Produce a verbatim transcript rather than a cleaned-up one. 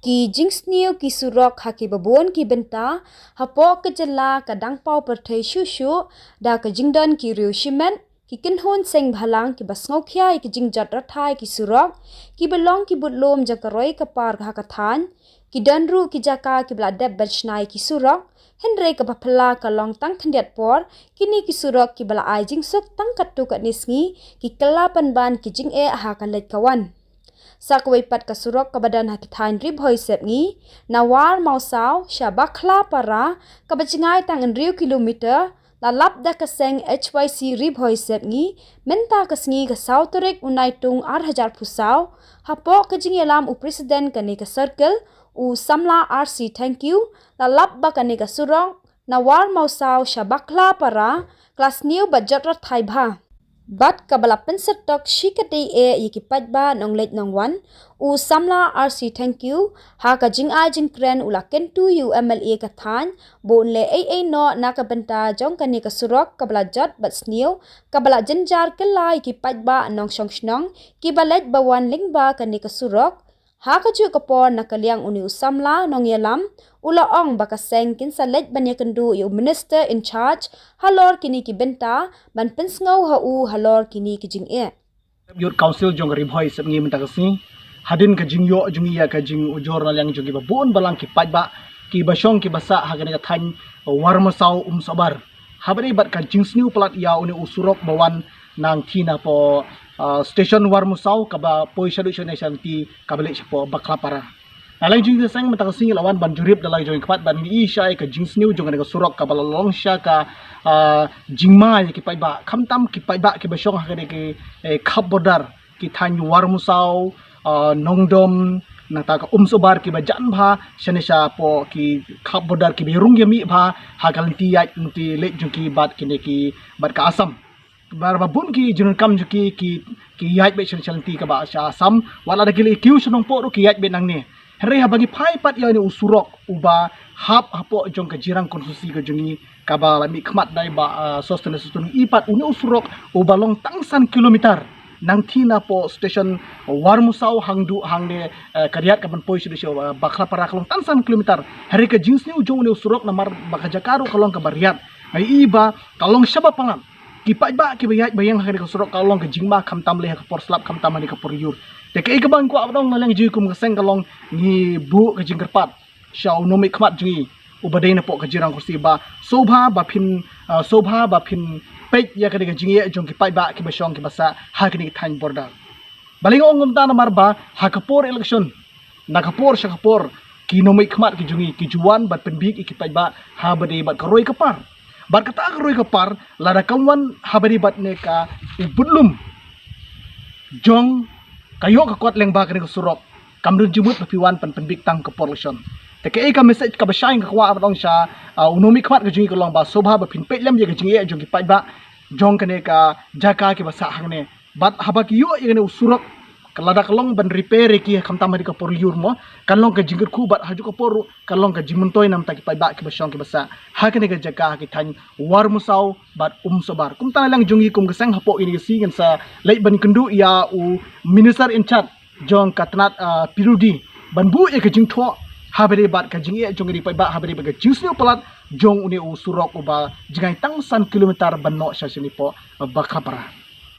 Ki jingsniew ki surok ha kiba bun ki bynta hapoh ka jylla ka dang paw pyrthei shuh shuh da ka jingdon ki riew shimet, ki kynhun seng bhalang kiba sngewkhia ïa ki jingjot rathai ki surok, kiba long ki budlum jong ka roi ka par ha ka thaiñ, ki don ruh ki jaka kiba la dep ban shna ïa ki surok, hynrei kaba phylla ka long tang khyndiat por, kine ki surok kiba la ai jingsuk tang katto katne sngi, ki kylla pynban ki jingeh ha ka leit ka wan. Sa kawei pat ka surok kaba don ha ki thaiñ Ri Bhoi Sepngi, na War Mawsaw sha Bakhlapara, kaba jngai tang hynriew kilometer, la lap da ka seng H Y C Ri Bhoi Sepngi, mynta ka sngi ka saw tarik u Naitung ar hajar phew saw, hapoh ka jingïalam u President kane ka circle, u samla R C Thangkhiew, la lap ba kane ka surok, na War Mawsaw sha Bakhlapara, ka la sniew bad jot rathai bha. Bad kaba la pynsyrtok shikatdei eh ïa ki paidbah nongleit nongwan, u samla R C Thangkhiew, ha ka jingai jingkren u la kyntu ïa u M L A ka thaiñ, ba un leh ei ei noh na ka bynta jong kane ka surok kaba la jot bad sniew, kaba la jynjar kylla ïa ki paidbah nongshong shnong, kiba leit ba wan lyngba kane ka surok. Ha kajuh ka por na ka liang une u samla nongïalam, u la ong ba ka seng kin sa leit ban ïakynduh ïa u Minister in charge, halor kine ki bynta, ban pynsngew ha u halor kine ki jingeh. Youth Council jong ka Ri Bhoi Sepngi mynta ka sngi, hadien ka jingïoh jong ngi ïa ka jingujor na liang jong kiba bun balang ki paidbah, kiba shong kiba sah ha kane ka thaiñ War Mawsaw Umsohbar. Haba dei bad ka jingsniew palat ïa une u surok ba wan nangthie napoh, ah, station War Mawsaw kaba poi shaduh shane sha lynti kaba leit shapoh Bakhlapara. Na liang jong ngi ki seng mynta ka sngi la wan ban jurip da la jong ngi khmat ban ïohi shai ka jingsniew jong kane ka surok kaba la long sha ka, ah, jingma ïa ki paidbah. Khamtam ki paidbah kiba shong ha kane ki, eh, khap border, ki thaiñ War Mawsaw, ah, Nongdom, nangta ka Umsohbar kiba jan bha shane shapoh ki khap border kiba rung ïa mih bha ha ka lynti ïaid lynti leit jong ki bad kine ki bad ka Assam. Namar ba bun ki jingdonkam jong ki, ki, ki ïaid beit sha, sha lynti kaba sha Assam, wat la da ki leit kiew sha Nongpoh ruh ki ïaid beit nangne. Hynrei haba ngi phai pat ïa une u surok uba hap hapoh jong ka Jirang constituency ka jong ngi kaba la mih khmat da i Bah, ah, Sosthenes Sohtun, i pat une u surok uba long tang san kilometer nangthie napoh station War Mawsaw hangduh hangne, eh, ka riat kaban poi shaduh sha, eh, Bakhlapara ka long tang san kilometer. Hynrei ka jingsniew jong une u surok namar ba ka jaka ruh ka long kaba riat. Ngi i ba ka long shaba palat. Ki paidbah kiba ïaid ba ïeng ha kane ka surok ka long ka jingma khamtam lei ha ka por slap khamtam ha kane ka por lyiur. Te kaei kaba ngi kwah ban ong na liang jong ngi kum ka seng ka long ngi buh ka jingkyrpad sha u nongmihkhmat jong ngi uba dei napoh ka Jirang constituency ba sngewbha ba phin, ah, sngewbha ba phin peit ïa kane ka jingeh jong ki paidbah kiba shong kiba sah ha kane ka thaiñ border. Balei nga ong kumta namar ba ha ka por election, na ka por sha ka por, ki nongmihkhmat ki jong ngi ki ju wan bad pynbieit ïa ki paidbah haba dei bad ka roi ka par. Bad kata ka roi ka par lada kam wan haba dei bad ne ka u budlum jong ka ïoh ka kot lyngba kane ka surok, kam don jingmut ba phi wan pyn, pynbieit tang ka por election. Te kaei ka message kaba shai nga kwah ban ong sha, ah, u nongmihkhmat ka jong ngi ka long ba sngewbha ba phin peit lem ïa ka jingeh jong ki paidbah jong kane ka jaka kiba sah hangne. Bad haba ki ïoh ïa kane u surok, ka lada ka long ban repair ïa ki khamtam ha kane ka por lyiur mo, kan long ka jingkyrkhu bad ha kajuh ka por ruh kan long ka jingmyntoi namar ki paidbah kiba shong kiba sah ha kane ka jaka ha ki thaiñ War Mawsaw bad Umsohbar. Kumta na liang jong ngi kum ka seng hapoh kine ki sngi ngin sa leit ban kynduh ïa u Minister in charge jong ka tnat, ah, P W D ban buh ïa ka jingthoh haba dei bad ka jingeh jong ki paidbah haba dei bad ka jingsniew palat jong une u surok uba jngai tang san kilometer ban noh sha shane poh, ah, Bakhlapara.